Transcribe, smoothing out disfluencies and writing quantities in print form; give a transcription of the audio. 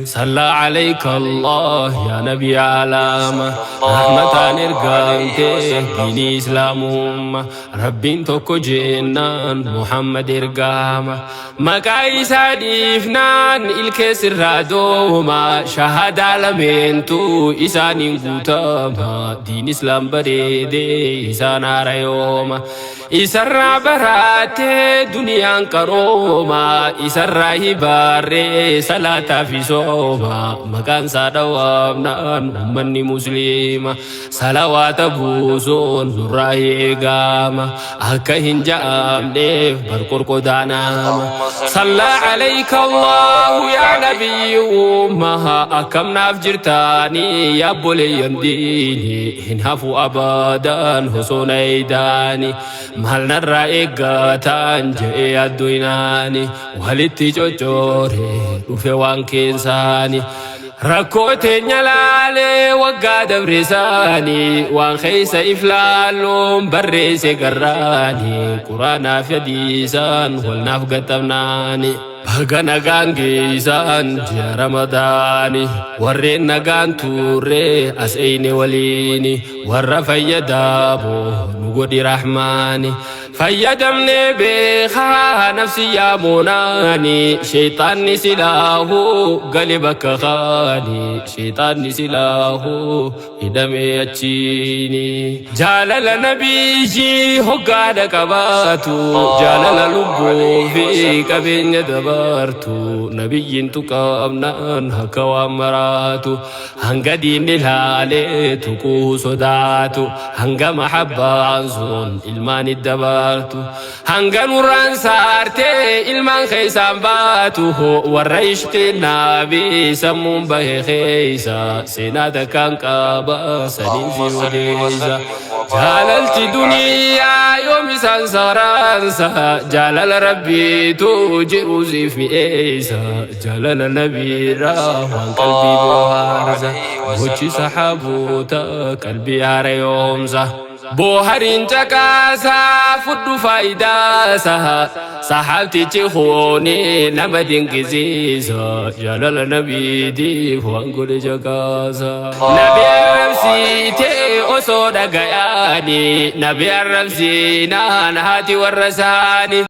Salla alayka Allah yaa nabi alaama rahmataan ergamte diinii islaamumma rabbiin tokko jennaan Muhammad ergaama maqaa isaa dhiifnaan ilkee sirraa dooma shahadaa lameentu isaaniin guutama diin islaam bareede isaan haarayooma isarraa baraate duniyaan qarooma isarraa hibaarree salaataa fi sooma maqaan isaa dhawaamnaan ummanni musliima salawaata buusuun nurraa eegaama akka hin ja'amneef barqorqodaanaama sallaa alayka allahu yaa nabiyyi ummaha akkam naaf jirtaanii yaa obboleeyyan diini hin hafu abadan osoo na eeydaani maal narraa eeggataan je'ee adduynaani walitti coccoore dhufe waan keessaani rakkoo teenya laalee waggaa dabresaani waan keessa iflaalluun barreesse garraani quraanaa fi hadiisaan wal naaf gaxxabnaani. Baga nagaan geessan ji'a Ramadaani warreen nagaan turre as eyne waliini warra fayyadamu nu godhi rahmaani fayyadamne beekaa nafsi yaamunaani sheeyxaanni silaahu gale bakka kaani sheeyxaanni silaahu hidhamee achiini jaalala nabiyyi hoggaadha qabaatu jaalala lubbuu fi qabeenya dabartu nabiyyiin tuqamnaan akka waan maraatu hanga diinni laalee tuquu sodaatu hanga mahabbaan sun ilmaan dabartu hanga nurraan saartee ilmaan keessaan baatu warra ishqinaa fi sammuun bahe keessa seenaa takkaan qaba saniin si odeessa jaalalti duniyaa yoom isaan saraansa jaalala rabbiitu jiru siif mi'eessa jaalala nabiirraa waan qalbii bohaarsa gochi saxaaboota qalbii haarayoomsa boohariin caqaasaa fudhu faayidaasa saxaabtichi hooni nama dinqisiisa jaalala nabiitiif waan godhe caqaasa nabi arrabsiite osoo dhagayaani nabi arrabsiinaan haati warra isaani.